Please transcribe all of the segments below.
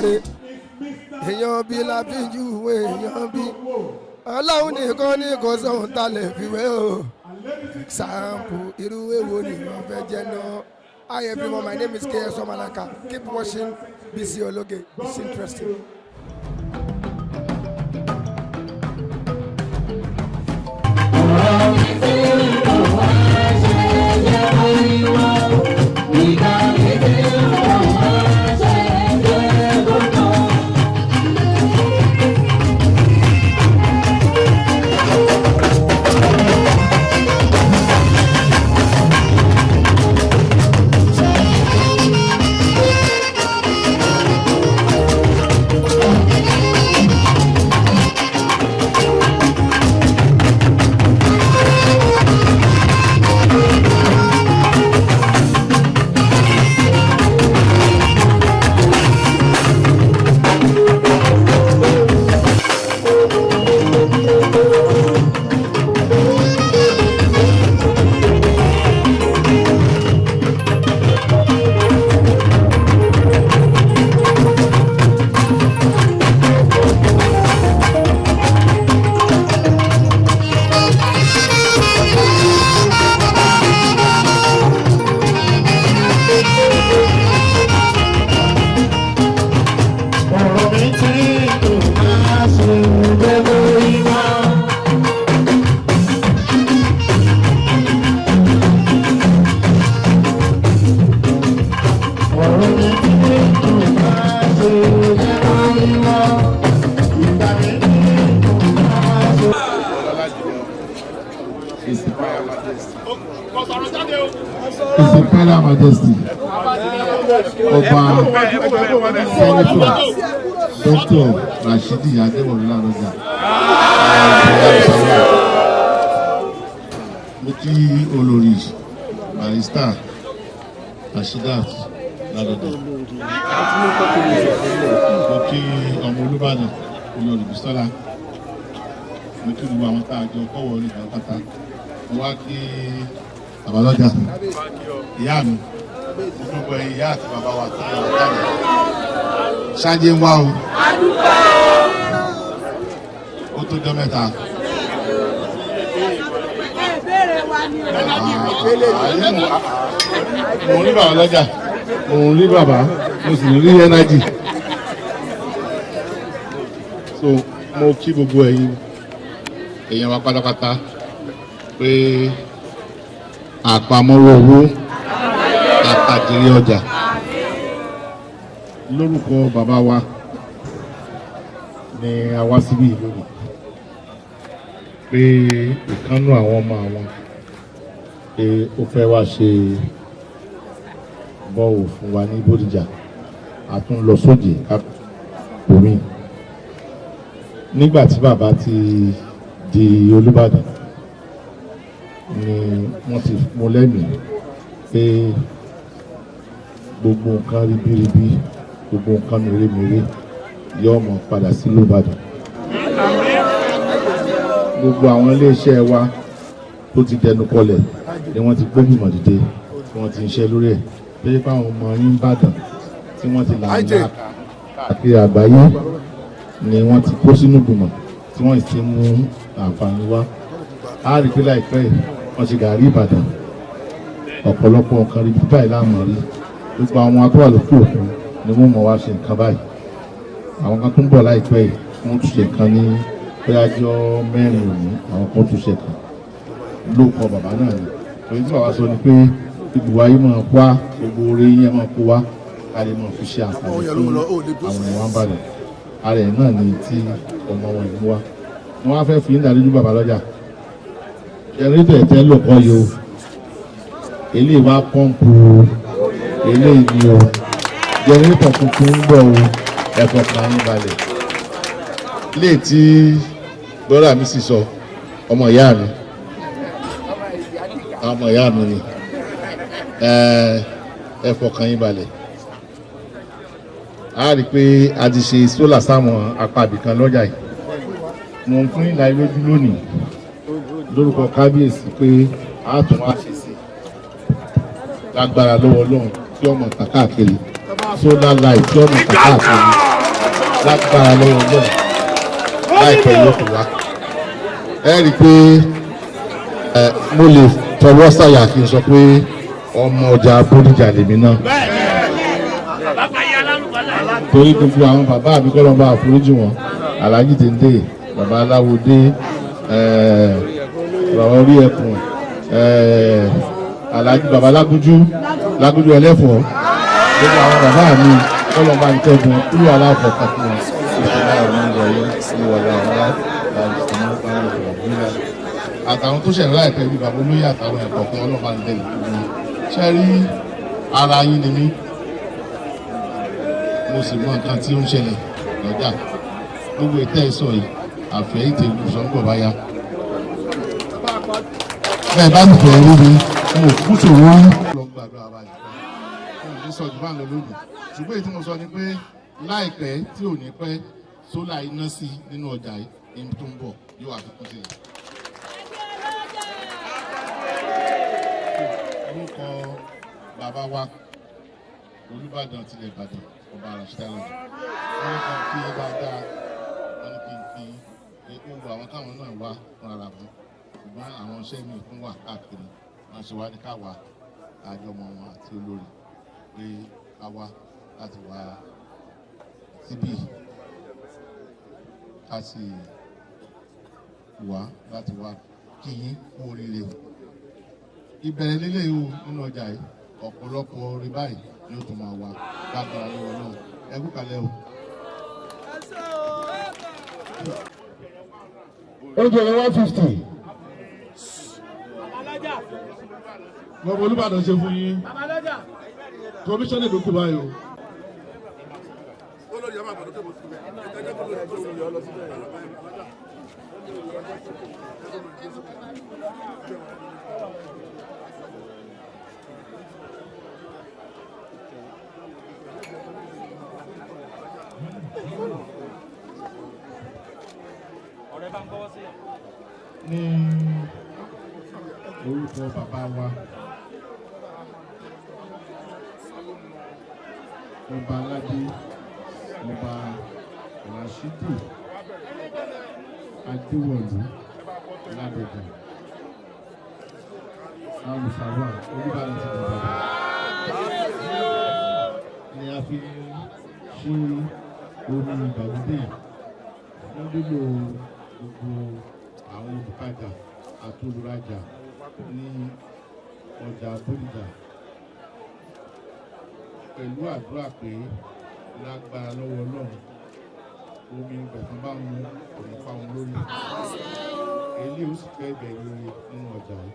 rẹ̀. Èèyàn bí la fi júwe èèyàn bí. Ọlọ́run nìkan ní kò sóhun tá lè fi wé o. Sample, irú èwo ni wọ́n fẹ́ jẹ́ náà? Hi everyone, my name is KS Omalaka. Keep watching Bisi Ologe. It's interesting. Ọ̀rọ̀ mi tí kò máa ṣe gbogbo ìwà. Ọ̀rọ̀ mi tí kò máa ṣe gbogbo ìwà. Ìgbà mi tí kò máa ṣe. His Imperial Majesty, Ọba Senator Dr. Rashidi Adéwọ̀lú Ládọjà. Mo kí Olórí Barrister Rashidat Ládọjà. Mo kí ọmọ Olúbàdàn, Olórí Bísọ́lá. Mo kí gbogbo àwọn tá a jọ kọ́wọ́ ní pátápátá. Mo wá kí babalọ́jà, ìyá mi, gbogbo ẹ̀yin ìyá àti bàbá wa tó yẹ wá jáde. Ṣáájú ń wá o, ó tó jọ mẹ́ta. Ìbéèrè wa ni o. Mo ń rí bàbá lọ́jà, mo ń rí bàbá, mo sì ń rí energy. So mo kí gbogbo ẹ̀yin èèyàn wa pátápátá pé àpamọ́wọ́ owó, àtàjèrè ọjà. Lórúkọ bàbá wa ni a wá síbí lónìí pé ìkànnù àwọn ọmọ àwọn pé ó fẹ́ wá ṣe borehole fún wa ní Bódìjà. A tún lọ sójì ká omi. Nígbà tí bàbá ti di Olúbàdàn ni wọ́n ti mú lẹ́mìí pé gbogbo nǹkan ribiribi, gbogbo nǹkan mèremère yóò mọ̀ padà sílùú Ìbàdàn. Gbogbo àwọn iléeṣẹ́ wa tó ti dẹnu kọlẹ̀ ni wọ́n ti gbógbìmọ̀ dìde tí wọ́n ti ń ṣe lórí ẹ̀, tó yẹ pé àwọn ọmọ yín Ìbàdàn tí wọ́n ti lànà káàkiri àgbáyé ni wọ́n ti kó sínú ìgbìmọ̀ tí wọ́n sì ti mú àǹfààní wá. A rí pé láìpẹ́ yìí wọ́n ti gàrí Ìbàdàn, ọ̀pọ̀lọpọ̀ nǹkan rí báyìí láàmú rí. Gbogbo àwọn tó wà lókè òkun ni wọ́n mọ̀ wá ṣe nǹkan báyìí. Àwọn kan tó ń bọ̀ láìpẹ́ yìí, wọ́n tún ṣe nǹkan ní bóyájọ́ 4 òní, àwọn kan tún ṣe kan ló kọ bàbá náà ni. Èyí tí bàbá sọ ni pé gbogbo ayé máa wá, gbogbo oore yẹn máa kó wá, ká lè máa fi ṣe àǹfààní fún àwọn èèyàn wa ń bàdàn. Ara ẹ̀ náà ni tí ọmọ wọn yìí wá. Wọ́n á fẹ́ fi ń darí ju bàbá lọ́jà. Generator ẹ̀tẹ́ lò kọ́ yìí o, eléyìí wá pọ́ǹpù eléyìí ni o. Generator tuntun ń bọ̀ o, ẹ̀fọ́ kan yín balẹ̀. Léè tí brother mi sì sọ, ọmọ ìyá mi, ọmọ ìyá mi ni, ẹ fọkàn yín balẹ̀. A rí i pé a ti ṣe solar sáwọn apá ibìkan lọ́jà yìí. Mo ń fún ìlà lójú lónìí lórúkọ kábíyèsí pé a tún wá ṣe sí lágbára lọ́wọ́ Ọlọ́run tí ọmọ tàn káàkiri, solar light tí ọmọ tàn káàkiri. Lágbára lọ́wọ́ náà, láìpẹ́ yóò fi wá. Ẹ rí i pé ẹ mo lè fọwọ́ sàyà kí n sọ pé ọmọ ọjà Bódìjà lèmi náà, torí gbogbo àwọn bàbá mi, kọ́ ló ń bá àforíjì wọn, Alhaji Tende, bàbá Aláwọdé, bàbá orí ẹkùn, Alhaji bàbá Lágúnjú, Lágúnjú ẹlẹ́fọ̀ọ́, gbogbo àwọn bàbá mi, kọ́ ló ń bá ń kẹ́gun kúrò aláfọ̀ kan fún wọn. Ìṣẹ̀lẹ̀ àwọn ọmọ ìwọ̀lá ọ̀la àtàwọn tó ṣẹlẹ̀ láìpẹ́ bíi bàbá olóyè àtàwọn ẹ̀kọ́ kan, ọlọ́pàá ń tẹ̀lé fún mi. Ṣe rí ara yín ni mí, mo sì mọ nǹkan tí ó ń ṣẹlẹ̀ lọ́jà. Gbogbo ìtẹ́ ìsọ yìí àfẹ́ ìtẹ̀lú sọ́ńgbọ̀ bá yá. Bẹ́ẹ̀ bá sì fẹ́ rí mi, mo kú sòrò rí. Lọ gbàdúrà wa nìkan, mo ò ní sọ jù bá ń lọ lónìí, ṣùgbọ́n èyí tí mo sọ ni pé láìpẹ́ tí ò ní pẹ́, sólà iná sí nínú ọjà yìí ní tó ń bọ̀ yóò wà fi kún sí i. Orúkọ bàbá wa Olùbàdàn tilẹ̀ Ìbàdàn, Ọba Rasheed Alade, wọ́n ní kí n kí yín dáadáa. Wọ́n ní kí n kí yín pé ó wu àwọn káwọn náà wá fún ara wọn, ṣùgbọ́n àwọn iṣẹ́ mi fún wà káàkiri. Wọ́n ṣe wá ní káwa àjọmọ̀ wọn àti olórí pé ká wá láti wá síbí, ká sì wá láti wá kí yín kú oríire ìbẹ̀rẹ̀ lélẹ̀ o nínú ọjà yìí. Ọ̀pọ̀lọpọ̀ orin báyìí ni ó tún máa wà lágbára lọ́wọ́ náà. Ẹ kú kalẹ̀ o. Oúnjẹ ní 150. Gbogbo Olùbàdàn ṣe fún yín, kọmíṣánná ló kú báyìí o. Ní orúkọ bàbá wa Ọba Aládé, Ọba Rashidu Adéwọlú Ládọjà Alùfáwà, Olùbàdàn ti dìbò, ni a fi ṣí omi ìgbàlódé fún lílo gbogbo àwọn olùtajà àti olùrajà ní ọjà Bódìjà, pẹ̀lú àdúrà pé lágbára lọ́wọ́ Ọlọ́run, omi ìgbẹ̀fọ́n bá mu kò ní pa wọn lórí. Eléyìí ó sì fẹ́ bẹ̀rẹ̀ nínú ọjà yìí.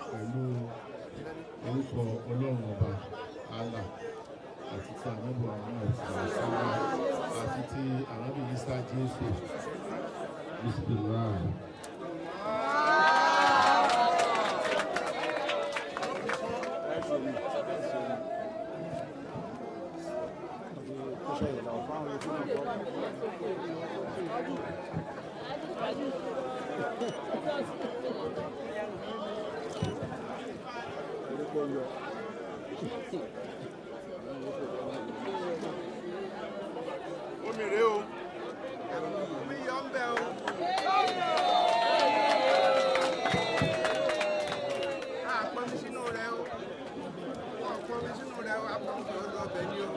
Pẹ̀lú orúkọ Ọlọ́run Ọba Allah àti ti Ànábì Muhammad sàlá àti ti Ànábì Isa Jésù, bisimilahi. Omi rèé o, omi yọ ń bẹ o. A pọnmi sínú rẹ o, wọn pọnmi sínú rẹ o, a pọnmi ó lọ bẹ ní o.